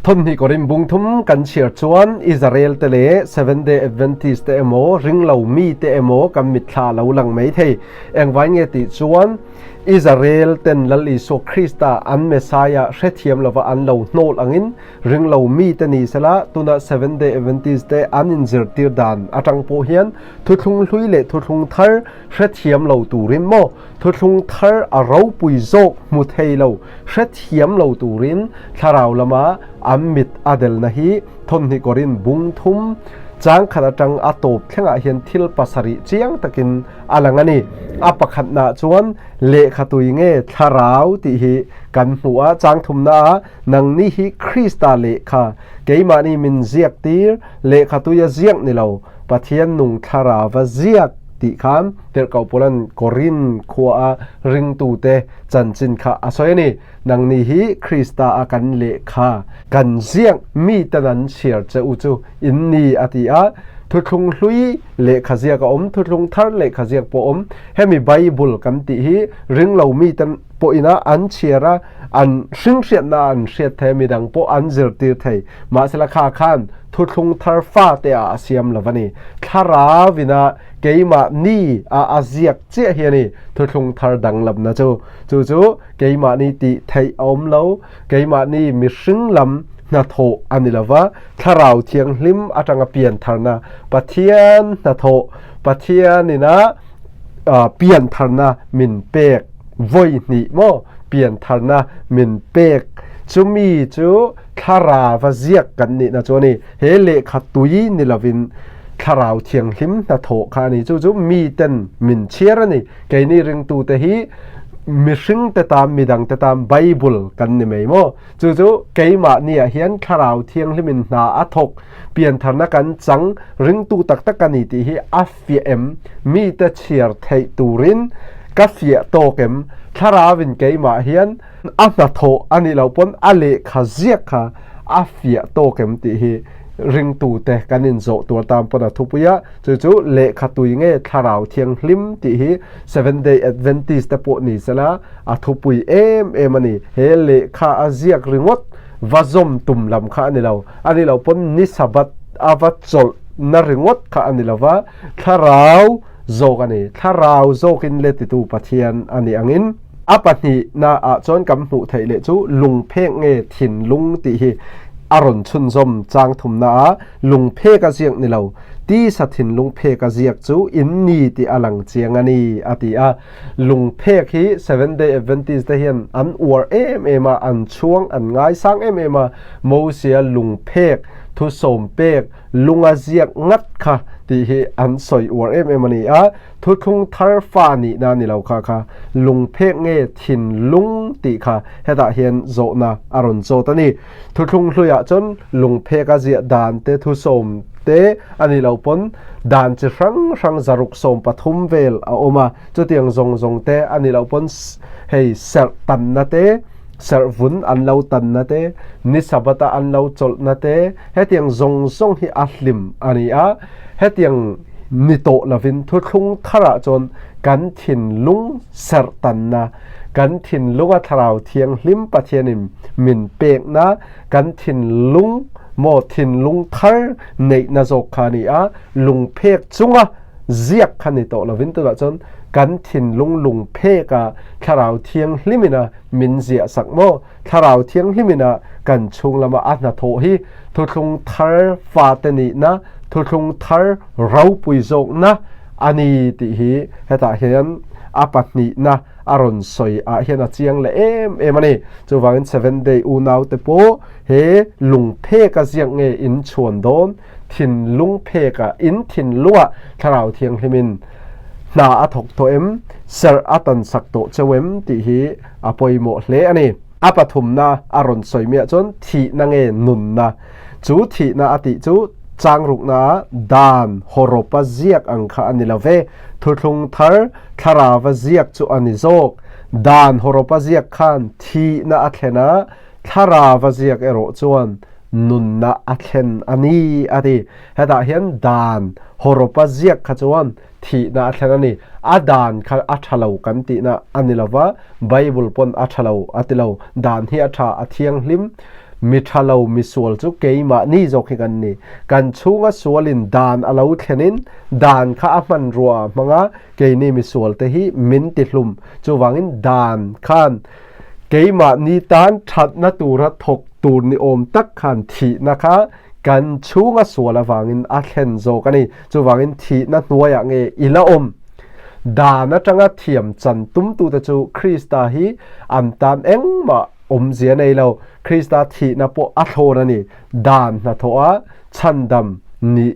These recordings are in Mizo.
Thawmhnih Korin bung thum kan chhiar chuan Israel te leh Seventh Day Adventist te emaw ringlo mi te emaw kan mitthla a lo lang mai thei. Engvai nge tih chuan Israel ten Lal Isua Krista an Messiah hrethiam lova an lo hnawl angin ringlo mi te ni sela tuna Seventh Day Adventist te an inzirtir dan atang pawh hian thuthlung hlui leh thuthlung thar hrethiam lo turin maw Thuthlung thar a ropui zawk hmu thei lo, hrethiam lo turin thlarau lama an mit a delna hi thawmhnih kawrin bung thum chang khat atang a tawp thlengah hian thil pasarih chiang takin a lang a ni. A pakhatnaah chuan lehkha tui nge thlarau tih hi kan hmu a, chang thumnaah nangni hi Krista lehkha keimahni min ziak tir, lehkha tuia ziak ni lo, Pathian nung thlarauva ziak tih khan Tirhkoh Paula'n Korin khuaa ringtute chanchin kha a sawi a ni. Nangni hi Krista a kan lehkha kan ziak miten an chhiar che u chu in ni a ti a. Thuthlung hlui lehkha ziak a awm, thuthlung thar lehkha ziak pawh a awm. Hemi Bible kan tih hi ringlo miten pawhina an chhiar a, an hringhriatna a an hriat thei a, midang pawh an zirtir thei. Mahsela kha khan thuthlung thar fate ah a siam lo a ni. Thlarau ina keimah ni a a ziak chiah hi a ni thuthlung thar danglamna chu. Chu chu keimahni tih theih a awm lo, keimahni mihring lam hnathawh a ni lo va, Thlarau Thianghlim atanga pian tharna, Pathian hnathawh, Pathian ina pian tharna min pek vawi hnih maw pian tharna min pek chumi chu Thlarau a ziak kan nihna chu a ni. He lehkha tui ni lovin Thlarau Thianghlim hnathawh kha a ni. Chu chu miten min chhiar a ni. Keini ringtute hi mihringte tan, midangte tan Bible kan ni mai maw? Chu chu keimahniah hian Thlarau Thianghlimin hna a thawk, piantharna kan chang, ringtu tak tak ka ni tih hi a fiah em? Mite chhiar theih turin ka fiah tawk em? Thlarauin keimah hian A hnathawh a nih loh pawn a lehkha ziak kha a fiah tawk em tih hi ringtute kan inzawh tur atan pawn a thupui a, chu chu lehkha tui nge thlarau thianghlim tih hi Seventh Day Adventist te pawh ni sela a thupui em em a ni. He lehkha a ziak ringawt va zawm tum lam kha a ni lo, a nih loh pawn ni Sabbath a va chawlhna ringawt kha a ni lo va, thlarau zawk a ni. Thlarau zawkin letitu Pathian a nih angin. A pahnihna ah chuan kan hmuh theih leh chu lungphek nge thinlung tih hi a rawn chhunzawm chang thumna a, lungphek a ziak ni lo, tisa thinlung phek a ziak chu in ni tih a lang chiang a ni a ti a. Lungphek hi Seventh Day Adventist te hian an uar em em a, an chhuang, an ngaisang em em a, Mosia lungphek thusawm pek lunga ziak ngat kha tih hi an sawi uar em em a ni a. Thuthlung thar fa nihna ni lo kha kha lungphek nge thinlung tih kha hetah hian zawhna a rawn zawt a ni. Thuthlung hluiah chuan lungphek a ziah dan te thusawm te a nih loh pawn dan chi hrang hrang 613 vel a awm a, chutiang zawng zawng te a nih loh pawn hei serh tanna te, serh vun an lo tanna te, ni Sabbath a an lo chawlhna te, hetiang zawng zawng hi a hlim a ni a, hetiang Ni tawh lovin thuthlung tharah chuan kan thinlung serhtanna, kan thinlunga Thlarau Thianghlim Pathianin min pekna, kan thinlung maw thinlung thar neihna zawk kha a ni a, lungphek chunga ziak kha ni tawh lovin tunah chuan kan thinlung lungpheka Thlarau Thianghlimina min ziahsak maw Thlarau Thianghlimina kan chhung lama a hnathawh hi thuthlung thar fate nihna, thuthlung thar ropui zawkna a ni tih hi hetah hian a pahnihna a rawn sawi ah hian a chiang leh em em a ni. Chuvangin Seventh Day unaute pawh he lungpheka ziak nge in chhuan dawn, thinlung pheka in thinlungah Thlarau Thianghlimin hna a thawk tawh em, serh a tansak tawh cheu em tih hi a pawimawh hle a ni. A pathumna a rawn sawi miah chuan thihna nge nunna? Chu thihna a tih chu changrukna ah dan hawrawpa ziak ang kha a ni lo ve. Thuthlung thar thlarauva ziak chu a ni zawk. Dan hawrawpa ziak khan thihna a thlen a, thlarauva ziak erawh chuan nunna a thlen a ni a ti. Hetah hian dan hawrawpa ziak kha chuan thihna a thlen a ni. A dan kha a tha lo kan tihna a ni lo va, Bible pawn a tha lo a ti lo. Dan hi a tha, a thianghlim. Mi tha lo, mi sual chu keimahni zawk hi kan ni. Kan chhunga sualin dan a lo thlenin dan kha a hmanrua ah hmanga keini mi sualte hi min ti hlum. Chuvangin dan khan keimahni tan thatna tura thawk tur ni awm tak khan thihna kha kan chhunga sual avangin a thlen zawk a ni. Chuvangin thihna hnuaiah nge i la awm? Dan atanga thiam chan tumtute chu Krista hi an tan engmah awmzia nei lo. Krista thihna pawh a thlawn a ni. Dan hnathawha chhandam nih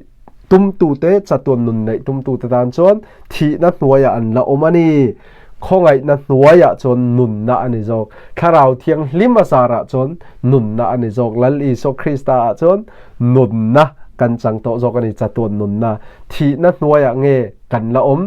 tumtute, chatuan nun neih tumtute tan chuan thihna hnuaiah an la awm a ni. Khawngaihna hnuaiah chuan nunna a ni zawk. Thlarau Thianghlim a zarah chuan nunna a ni zawk. Lal Isua Kristaah chuan nunna kan chang tawh zawk a ni, chatuan nunna. Thihna hnuaiah nge kan la awm?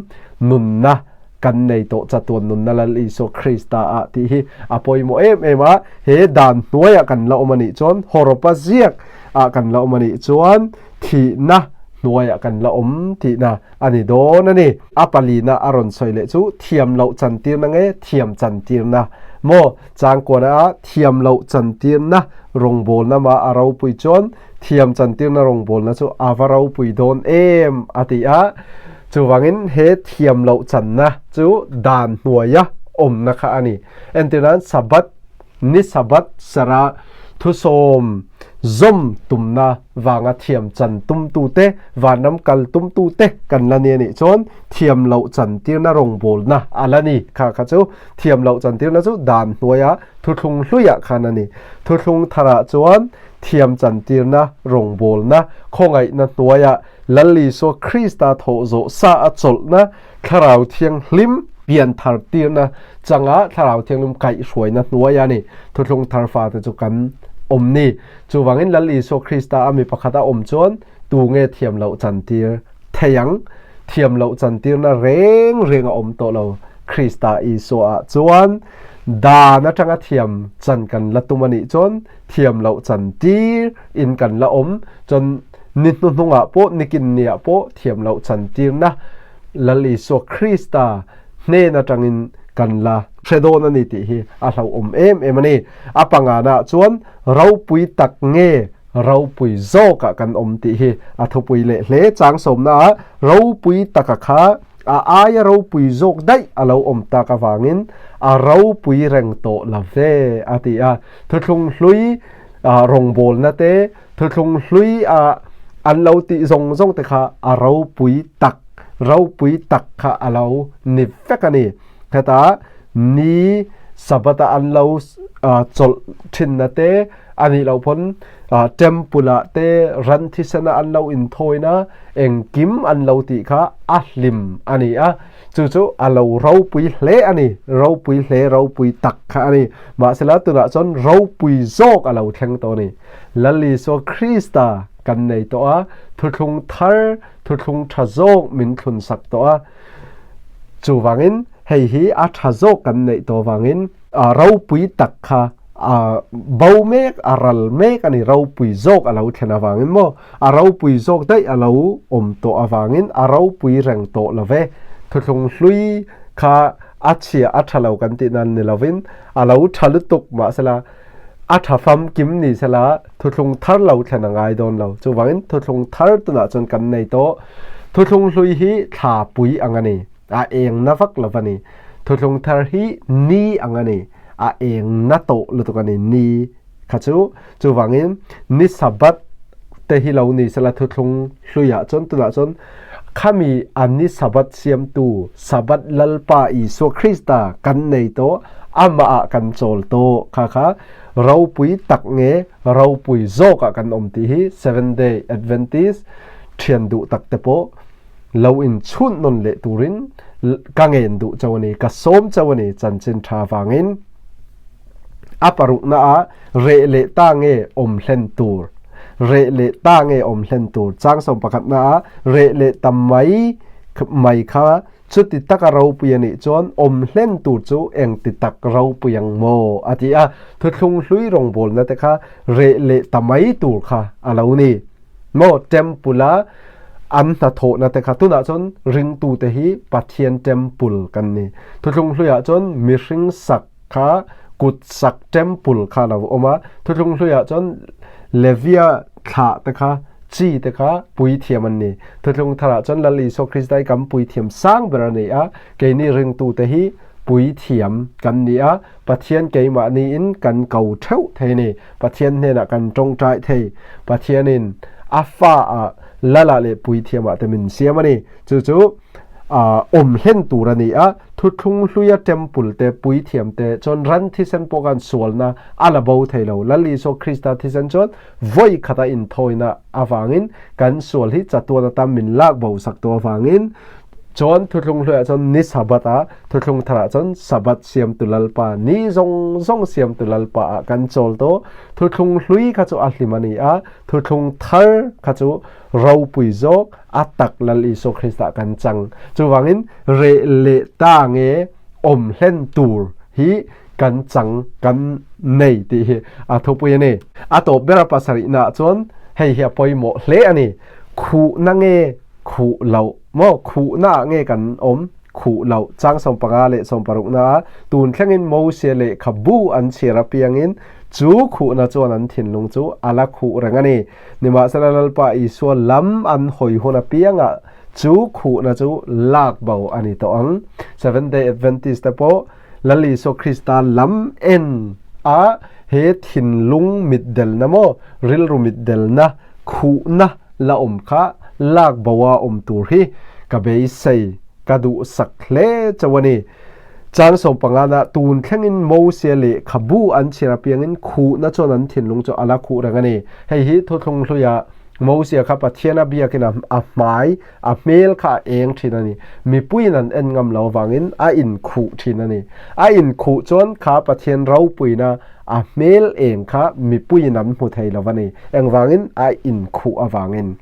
Nunna kan nei tawh chatuan nunna Lal Isua Kristaah tih hi a pawimawh em em a. He dan hnuaiah kan la awm a nih chuan, hawrawpa ziak ah kan la awm a nih chuan thihna hnuaiah kan la awm tihna a ni dawn a ni. A palina a rawn sawi leh chu thiam loh chantirna nge thiam chantirna maw? Changkuana a thiam loh chantirna rawngbawlna mah a ropui chuan thiam chantirna rawngbawlna chu a va ropui dawn em a ti a. Chuvangin he thiam loh channa chu dan hnuaia awmna kha a ni. Entirnan Sabbath Ni Sabbath serah thusawm zawm tumna vanga thiam chan tumtute, vanram kal tumtute kan la ni a nih chuan thiam loh chantirna rawngbawlna a la ni. Kha kha chu thiam loh chantirna chu dan hnuaia thuthlung hluiah khan a ni. Thuthlung tharah chuan thiam chantirna rawngbawlna khawngaihna hnuaia Lal Isua Krista thawh zawh sa a chawlhna Thlarau Thianghlim pian thar tirna changa Thlarau Thianghlim kaihhruaina hnuaia ni thuthlung thar fate chu kan awm ni. Chuvangin Lal Isua Krista a mi pakhat a awm chuan tu nge thiam loh chantir thei ang? Thiam loh chantirna reng reng a awm tawh lo. Krista Isua ah chuan dan atanga thiam chan kan la tum a nih chuan thiam loh chantir in kan la awm chuan Ni hnuhnungah pawh, nikin niah pawh thiam loh chantirna Lal Isua Krista hnen atangin kan la hre dawn a ni tih hi a hlauhawm em em a ni. A pangana chuan ropui tak nge ropui zawkah kan awm tih hi a thupui leh hle. Chang sawmnaah ropui taka kha a aia ropui zawk daih a lo awm tak avangin a ropui reng tawh lo ve a ti a. Thuthlung hlui rawngbawlna te, Thuthlung hlui a an lo tih zawng zawng te kha a ropui tak, ropui tak kha a lo ni vek a ni. Heta ni Sabbath a an lo chawlh thinna te a nih loh pawn temple ah te ran thisen a an lo inthawina engkim an lo tih kha a hlim a ni a. Chu chu a lo ropui hle a ni, ropui hle, ropui tak kha a ni. Mahsela tunah chuan ropui zawk a lo thleng tawh a ni. Lal Isua Krista kan nei tawh a, thuthlung thar, thuthlung tha zawk min thlun sak tawh a. Chuvangin hei hi a tha zawk kan neih tawh vangin ropui tak kha a bo mek, a ral mek a ni, ropui zawk a lo thlen avangin maw, a ropui zawk daih a lo awm tawh avangin a ropui reng tawh lo ve. Thuthlung hlui kha a chhia a tha lo kan tih nan ni lovin a lo tha lutuk mahsela, A tha famkim ni sela thuthlung thar lo thlen a ngai dawn lo. Chuvangin thuthlung thar tunah chuan kan nei tawh. Thuthlung hlui hi thla pui ang a ni, a eng na vak lo va ni. Thuthlung thar hi ni ang a ni, a eng na tawh lutuk a ni, ni kha chu. Chuvangin ni Sabbath te hi lo ni sela thuthlung hluiah chuan tunah chuan khami a ni Sabbath siamtu Sabbath Lalpa Isua Krista kan nei tawh, amahah kan chawl tawh kha kha ropui tak nge ropui zawkah kan awm tih hi Seventh Day Adventist thian duh tak te pawh lo inchhun nawn leh turin ka ngen duh chauh a ni, ka sawm chauh a ni chanchin tha vangin. A parukna ah reh leh ta nge awm hlen tur? Reh leh ta nge awm hlen tur? Chang sawm pakhatna ah reh leh ta mai mai kha chuti taka ropui a nih chuan awm hlen tur chu engti tak ropui ang maw? a ti a. Thuthlung hlui rawngbawlna te kha reh leh ta mai tur kha a lo ni. Maw temple a an hnathawhna te kha tunah chuan ringtute hi Pathian temple kan ni. Thuthlung hluiah chuan mihring sak kha Kut sak temple kha a lo awm a, thuthlung hluiah chuan Levia thlah te kha chi te kha puithiam an ni. Thuthlung tharah chuan Lal Isua Krista hi kan puithiam sang ber a ni a, keini ringtute hi puithiam kan ni a, Pathian keimahniin kan ko theuh thei a ni. Pathian hnenah kan tawngtai thei. Pathianin a fa ah Lalah leh puithiamah te min siam a ni. Chu chu awm hlen tur a ni a, thuthlung hluia temple te, puithiam te chuan ran thisen pawh khan sualna a la bo thei lo. Lal Isua Krista thisen chuan vawi khata inthawina avangin kan sual hi chatuan atan min lak bo sak tawh avangin chuan thuthlung hluiah chuan ni Sabbath a, thuthlung tharah chuan Sabbath siamtu Lalpa, ni zawng zawng siamtu Lalpa ah kan chawl tawh. Thuthlung hlui kha chu a hlim a ni a, thuthlung thar kha chu ropui zawk a tak Lal Isua Krista kan chang. Chuvangin reh leh ta nge awm hlen tur hi kan chang kan nei tih hi a thupui a ni. A tawp ber a pasarihna ah chuan hei hi a pawimawh hle a ni. Khuhna nge khuh loh maw? Khuhna ah nge kan awm khuh loh? Chang 15 leh 16 na ah tun thlengin Mose lehkhabu an chhiar apiangin chu khuhna chuan an thinlung chu a la khuh reng a ni. Nimahsela Lalpa Isua lam an hawi hun apiangah chu khuhna chu lak bo a ni tawh ang. Seventh Day Adventist te pawh Lal Isua Krista lam en a he thinlung mitdelna maw, rilru mitdelna, khuhna la awm kha lak bo a awm tur hi ka beisei, ka duhsak hle chauh a ni. Chang 15 na tun thlengin Mose lehkhabu an chhiar apiangin khuhna chuan an thinlung chu a la khuh reng a ni. Hei hi thuthlung hluia Mose kha Pathian a biakin a hmai, a hmel kha a eng thin a ni. Mipuiin an en ngam lo avangin a inkhuh thin a ni. A inkhuh chuan kha Pathian ropuina a hmel eng kha mipuiin an hmu thei lo a ni. Engvangin? A inkhuh avangin.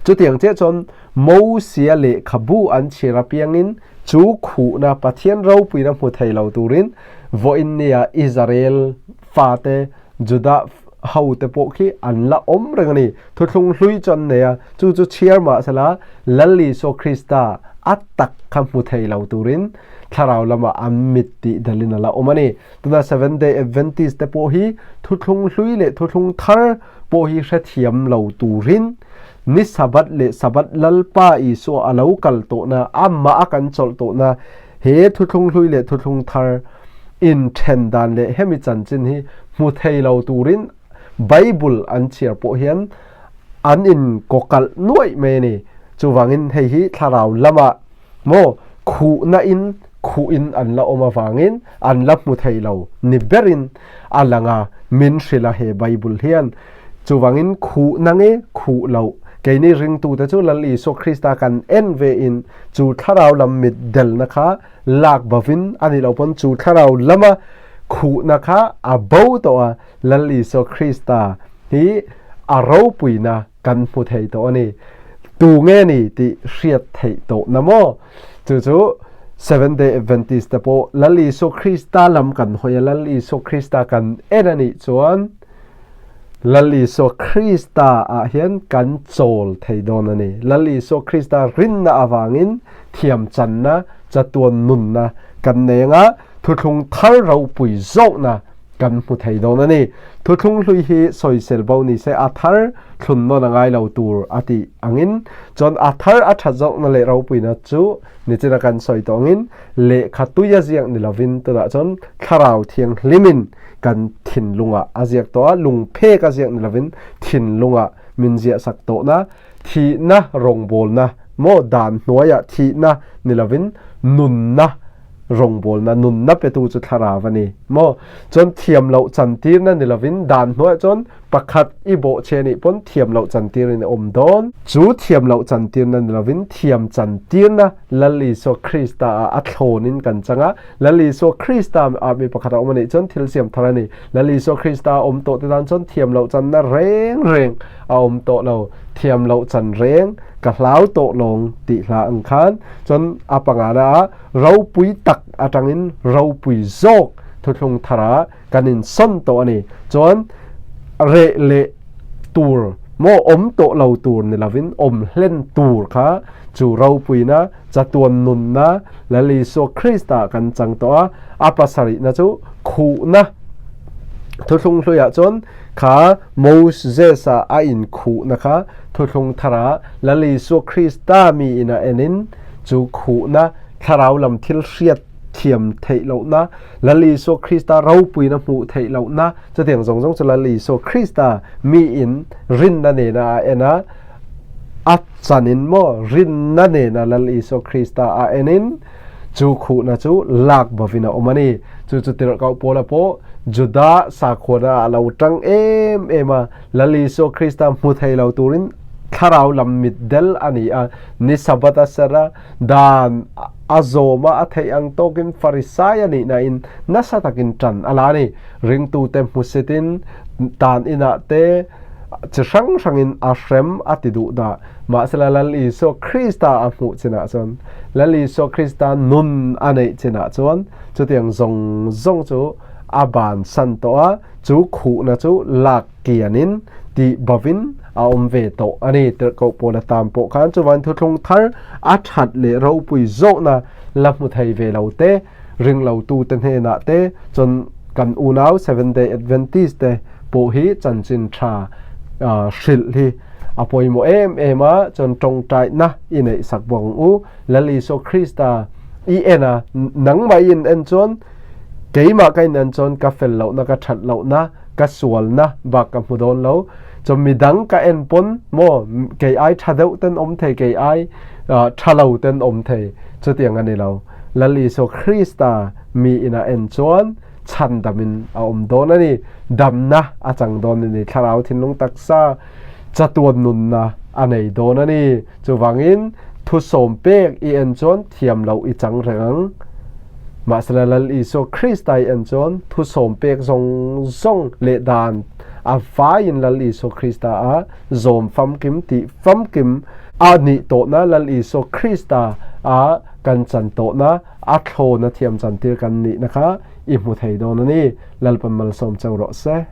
Chutiang chiah chuan Mosia lehkhabu an chhiar apiangin chu khuhna Pathian ropuina hmu thei lo turin vawiin nia Israel fate, Judah hote pawh khi an la awm reng a ni. Thuthlung hlui chu an nei a, chu chu chhiar mahsela Lal Isua Krista a tak kha hmu thei lo turin thlarau lamah an mit tih dalin a la awm a ni. Tuna Seventh Day Adventist te pawh hi thuthlung hlui leh thuthlung thar pawh hi hrethiam lo turin Ni Sabbath leh Sabbath Lalpa Isua a lo kal tawhna, amah a kan chawlh tawhna, he thuthlung hlui leh thuthlung thar inthen dan leh hemi chanchin hi hmu thei lo turin Bible an chhiar pawh hian an inkawkalh nuaih mai a ni. Chuvangin hei hi thlarau lamah maw khuhna in khuhin an la awm avangin an la hmu thei lo ni berin a lang a, min hrilh a he Bible hian. Chuvangin khuhna nge khuh loh? Keini ringtute chu Lal Isua Krista kan en vein chu thlarau lam mit delna kha lak bovin a nih loh pawn chu thlarau lama khuhna kha a bo tawh a, Lal Isua Krista hi a ropuina kan hmu thei tawh a ni. Tu nge ni tih hriat theih tawh na maw? Chu chu Seventh Day Adventist te pawh Lal Isua Krista lam kan hawi a, Lal Isua Krista kan en a nih chuan Lal Isua Krista ah hian kan chawl thei dawn a ni. Lal Isua Krista rinna avangin thiamchanna, chatuan nunna kan nei anga thuthlung thar ropui zawkna kan hmu thei dawn a ni. Thuthlung hlui hi sawisel bo ni se a thar thlun nawn a ngai lo tur a tih angin chuan a thar a that zawkna leh ropuina chu nichina kan sawi tawh angin lehkha tui a ziak ni lovin tunah chuan thlarau thianghlimin kan thinlungah a ziak tawh a, lungphek a ziak ni lovin thinlungah min ziahsak tawhna, thihna rawngbawlna maw dan hnuaiah thihna ni lovin nunna rawngbawlna, nunna petu chu thlarau a ni maw? Chuan thiam loh chantirna ni lovin dan hnuaiah chuan pakhat i bawhchhe nih pawn thiam loh chantirin i awm dawn. Chu thiam loh chantirna ni lovin thiam chantirna Lal Isua Krista ah a thlawnin kan chang a, Lal Isua Krista ah mi pakhat a awm a nih chuan thil siam thar a ni. Lal Isua Krista a awm tawh te tan chuan thiam loh channa reng reng a awm tawh lo. Thiam loh chan reng ka hlau tawh lawng tih hla ang khan chuan a pangana ah ropui tak atangin ropui zawk thuthlung thar ah kan insawn tawh a ni. Chuan reh leh tur. Maw awm tawh lo tur ni lovin awm hlen tur kha chu ropuina, chatuan nunna Lal Isua Krista kan chang tawh a, a pasarihna chu khuhna. Thuthlung hluiah chuan kha Moses-a a inkhuhna kha thuthlung tharah Lal Isua Krista mi ina enin chu khuhna thlarau lam thil hriat thiam theih lohna, Lal Isua Krista ropuina hmuh theih lohna, Chutiang zawng zawng chu Lal Isua Krista miin rinna nena a en a, a chanin maw rinna nena Lal Isua Krista a enin chu khuhna chu lak bovin a awm a ni. Chu chu tirhkoh Paula pawh Juda sakhuana ah a lo tang em em a, Lal Isua Krista hmu thei lo turin thlarau lam mitdel a ni a, ni Sabbath a serh a, Dan a zawm a, a theih ang tawkin Farisai a nih nain nasa takin tan a la a ni. Ringtute hmusitin tan inah te chi hrang hrangin a hrem a ti duh dah. Mahsela Lal Isua Krista a hmuh chinah chuan, Lal Isua Krista nun a neih chinah chuan chutiang zawng zawng chu a bansan tawh a, chu khuhna chu lak kianin tih bovin a awm ve tawh a ni. Tirhkoh Paula tan pawh khan chuvain thuthlung thar a that leh ropui zawhna la hmu thei ve lo te, ringlotute hnenah te chuan kan unau Seventh Day Adventist te pawh hi chanchin tha hrilh hi a pawimawh em em a, chuan tawngtaina i neih sak bawk ang u. Lal Isua Krista i en a, nangmah i in en chuan keimah ka in en chuan ka fel lohna, ka that lohna, ka sualna bak ka hmu dawn lo chuan midang ka en pawn maw kei ai tha deuh ten awm thei kei ai tha lo ten awm thei chutiang a ni lo Lal Isua Krista mi ina en chuan chhandamin a awm dawn a ni damna a chang dawn a ni thlarau thinlung taksa chatuan nunna a nei dawn a ni chuvangin thusawm pek i en chuan thiam loh i chang reng ang. Mahsela Lal Isua Krista i en chuan thusawm pek zawng zawng leh dan a vaiin Lal Isua Krista a zawm famkim tih famkim a nih tawhna Lal Isua Krista a kan chan tawhna a thlawna thiam chantir kan nihna kha i hmu thei dawn a ni. Lalpan malsawm cheu rawh se.